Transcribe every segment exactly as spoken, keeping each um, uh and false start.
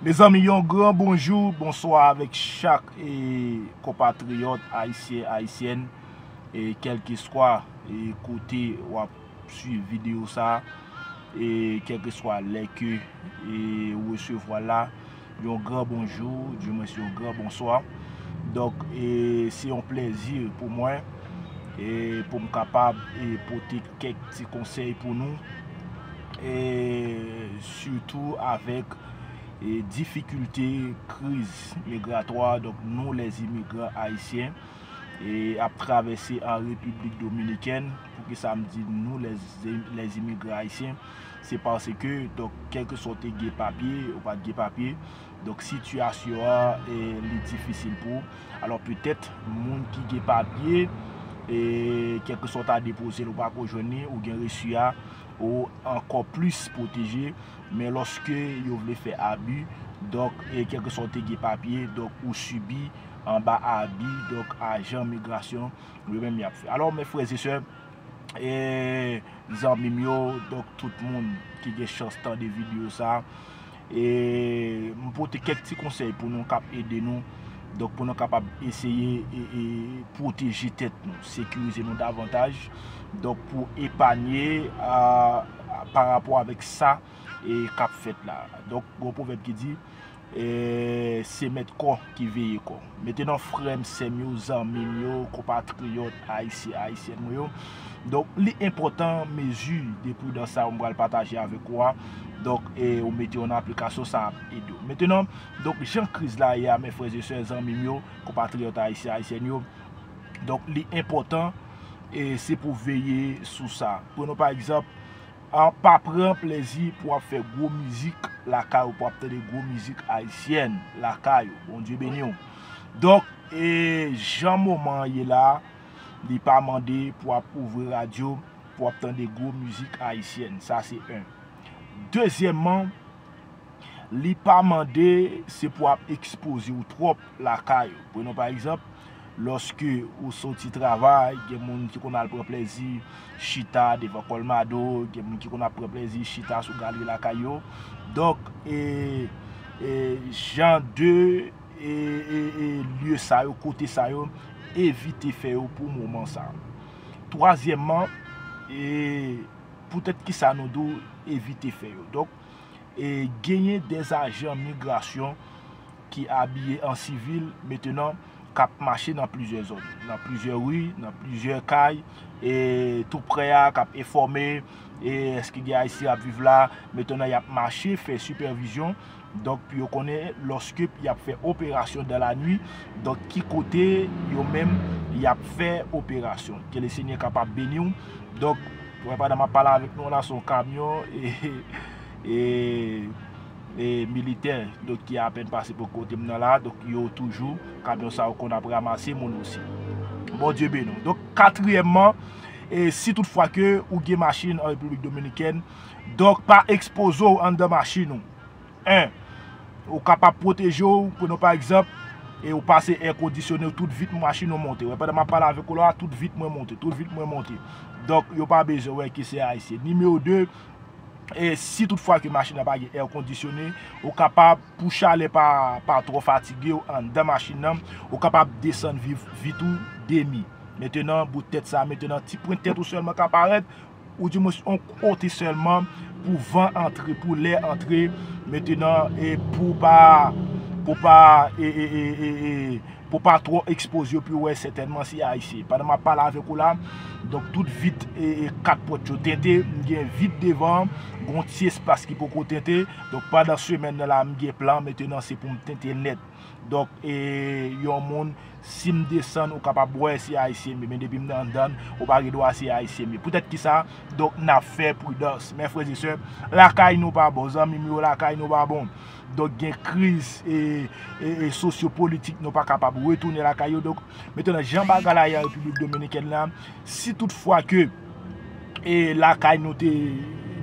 Mezanmi, yon gran bonjou, bonswa avèk chak e, konpatriyòt ayisyen, ayisyèn, e kèlkeswa e, kote w ap swiv videyo sa, e kèlkeswa lè ke e, ou resevwa l la, yon gran bonjou, dimwens yon gran bonswa. Donk, e, se yon plèzi pou mwen e, pou m kapab e, pote kèk ti konsèy pou nou, e, sitou avèk e, difikilte kriz migratwa, donk nou lèzimigran ayisyen e, ap travèse an Repiblik Dominikèn. Poukisa m di nou lèzimigran ayisyen? Se paske, donk, kèlkeswa w te gen papye, ou pa t gen papye, donk sitiyasyon an e, li difisil pou ou. Alò, petèt, moun ki gen papye, e kèlkeswa w ta depoze l, ou pa ko jwenn li, ou gen resi a, ou ankò plis pwoteje. Men lòske yo vle fè abi, donk, e kèlkeswa w te gen papye, donk, ou sibi anba abi, donk, ajan migrasyon, yo menm y ap fè. Alò, mes frères et sœurs, e zanmi m yo, donk, tout moun ki gen chans tande videyo sa, e m pote kèk ti konsèy pou nou k ap ede nou, donk, pou nou kapab eseye e, e pwoteje tèt nou, sekirize nou davantaj, donk, pou epanye a, pa rapò avèk sa e, k ap fèt la. Donk, gon pwovèb ki di, e, se mèt kò ki veye kò. Mentenan, frè m, sè m yo, zanmi m yo, konpatriyòt ayisyen, ayisyèn mwen yo, donk, li enpòtan mezi de pridans sa yo m pral pataje avèk ou a. Donk, e, ou mete yo nan aplikasyon, sa ap ede w. Mentenan, donk, jan kriz la ye a, mes frères et sœurs, zanmi m yo, konpatriyòt ayisyen, ayisyèn yo, donk, li enpòtan, e, se pou veye sou sa. Pran nou pa egzanp, a, pa pran plezi pou w ap fè gwo mizik lakay ou, pou w ap tande gwo mizik ayisyèn lakay ou. Bondye beni w. Donk, e, jan moman an ye la, li pa mande pou w ap ouvri radyo, pou w ap tande gwo mizik ayisyèn. Sa se en. Dezyèmman, li pa mande se pou w ap ekspoze w twòp lakay ou. Pran nou pa egzanp, lòske ou soti travay, gen moun ki konn al pran plezi chita devan Colmado, gen moun ki konn ap pran plezi chita sou galri lakay yo. Donk, e, e, jan de e, e, e, lye sa yo, kote sa yo, evite fè yo pou moman sa. Twazyèmman, e, poutèt ki sa nou di w evite fè yo? Donk, e, genyen dèzajan migrasyon ki abiye an sivil, mentenan, k ap mache nan plizyè zòn, nan plizyè ri, nan plizyè kay, e, tou prè a, k ap enfòme, e, èske gen Ayisyen ap viv la, mentenan, y ap mache fè sipèvizyon, donk, pou yo konnen lòske y ap fè operasyon dan lanwi, donk, ki kote yo menm y ap fè operasyon. Ke Lesenyè kapab beni w. Donk, wè, pandan m ap pale avèk nou la, se yon kamyon, e, e, e, militè, donk, ki apèn pase bò kote m nan la, donk, yo toujou, kamyon sa yo konn ap ranmase moun osi. Bondye beni w. Donk, katriyèmman, e, si tout fwa ke ou gen machin an Repiblik Dominikèn, donk, pa ekspoze w anndan machin ou. En, ou kapab pwoteje w, pran nou pa egzanp, e ou pase èkondisyone, tout vit machin ou monte. Wè, pandan m ap pale avèk ou la, tout vit mwen monte, tout vit mwen monte. Donk, yo pa bezwen wè ki se Ayisyen. Nimewo de, e si tout fwa ke machin nan pa gen èkondisyone, ou kapab, pou chalè pa, pa twò fatige w anndan machin nan, ou kapab desann viv, vit ou demi. Mentenan, bout tèt sa, mentenan, ti pwent tèt ou sèlman ka parèt, ou dimwens yon kote sèlman pou van antre, pou lè antre, mentenan, e pou pa, pou pa, e, e, e, e, e, pou pa twò ekspoze yo, pou yo wè sètènman se Ayisyen. Pandan m ap pale avèk ou la, donk, tout vit e, e kat pòt yo tente, m gen vit devan, gon ti espas ki poko tente. Donk, pandan semèn nan la, m gen plan, mentenan, se pou m tente nèt. Donk, e, yon moun, si m desann, ou kapab wè se Ayisyen m ye, men depi m nan anndan, ou pa gen dwa se Ayisyen m ye. Poutèt ki sa, donk, n ap fè pridans. Mes frères et sœurs, lakay nou pa bon, zanmi m yo, lakay nou pa bon. Donk, gen kriz e, e, e sosyopolitik, nou pa kapab retounen lakay yo. Donk, mentenan, jan bagay la ye an Repiblik Dominikèn la, si tout fwa ke e lakay nou te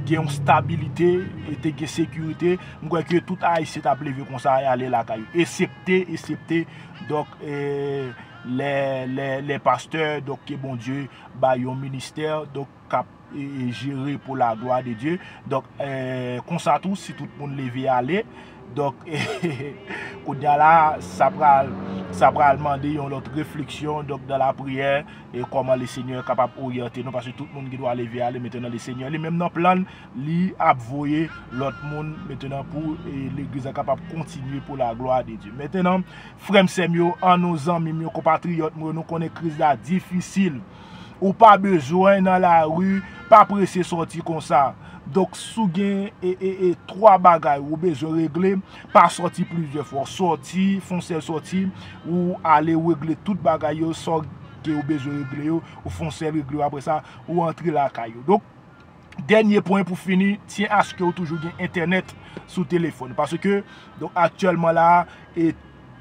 gen yon stabilite, e te gen sekirite, m kwè ke tout Ayisyen t ap leve konsa e ale lakay yo. Esepte, esepte, donk, e, lè, lè, lè pastè, donk, ke Bondye ba yon ministè, donk, k ap, e, e, jere pour la gloire de Dieu. Donk, e, konsa tou, si tout moun leve ale, Donk, kounye a la, sa pral, sa pral mande yon lòt refleksyon, donk, dans la prière, e kòman Lesenyè kapab oryante nou, paske tout moun gen dwa leve ale, mentnan Lesenyè li menm nan plan l, li ap voye lòt moun, mentnan pou, e, legliz la kapab kontinye pour la gloire de Dieu. Mentnan, frè m, sè m yo, ann nou zanmi m yo, konpatriyòt mwen yo, nou konnen kriz la difisil. Ou pa bezwen nan lari, pa prese sòti konsa. Donk, si w gen, e, e, e, twa bagay ou bezwen regle, pa sòti plizyè fwa. Sòti, fè yon sèl sòti, ou ale regle tout bagay yo, sa w gen ou bezwen regle yo, ou fè yon sèl regle yo, apre sa, ou antre lakay ou. Donk, dènye pwen pou fini, tyen aske ou toujou gen entènèt sou telefòn. Paske, donk, aktyèlman la, e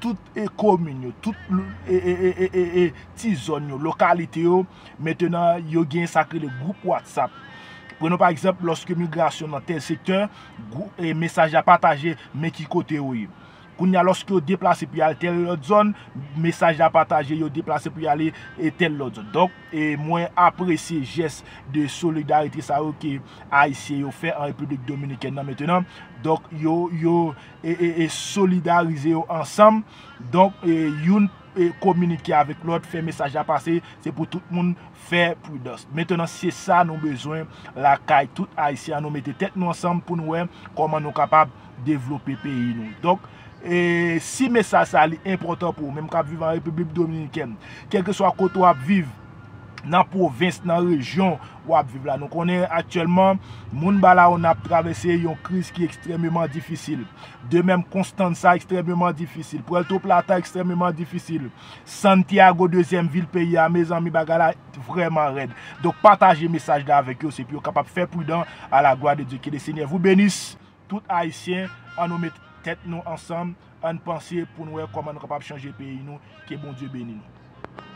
tout, e komin yo, tout, e, e, e, e, e, e ti zòn yo, lokalite yo, mentnan, yo gen sa k rele gwoup WhatsApp. Prenons pa egzanp, lòske migrasyon nan tèl sektè, gwou- e mesaj la pataje, men ki kote yo ye. Kounye a, lòske yo deplase pou y al tèl lòt zòn, mesaj la pataje, yo deplase pou y ale, e, tèl lòt zòn. Donk, e mwen apresye jès de solidarite sa yo ke Ayisyen yo fè an Repiblik Dominikèn nan mentnan. Donk, yo, yo, e, e, e solidarize yo ansanm. Donk, e, youn, e, kominike avèk lòt, fè mesaj la pase, se pou tout moun fè pridans. Mentnan, se sa nou bezwen lakay tout Ayisyen an, nou mete tèt nou ansanm pou nou wè kòman nou kapab devlope peyi nou. Donk, e, si mesaj sa li enpòtan pou ou, menm k ap viv an Repiblik Dominikèn, kèlkeswa kote w ap viv, nan pwovens, nan rejyon w ap viv la, nou konnen aktyèlman, moun Barahona ap travèse yon kriz ki ekstrèmeman difisil. De menm, Constanza ekstrèmeman difisil. Puerto Plata ekstrèmeman difisil. Santiago, dezyèm vil peyi a, mezanmi, bagay la vrèman rèd. Donk, pataje mesaj la avèk yo, se pou yo kapab fè pridan. À la gloire de Dieu, que le Seigneur vous bénisse. Tout Ayisyen, ann nou met tèt nou ansanm, ann panse pou nou wè kòman nou kapab chanje peyi nou. Ke Bondye beni nou.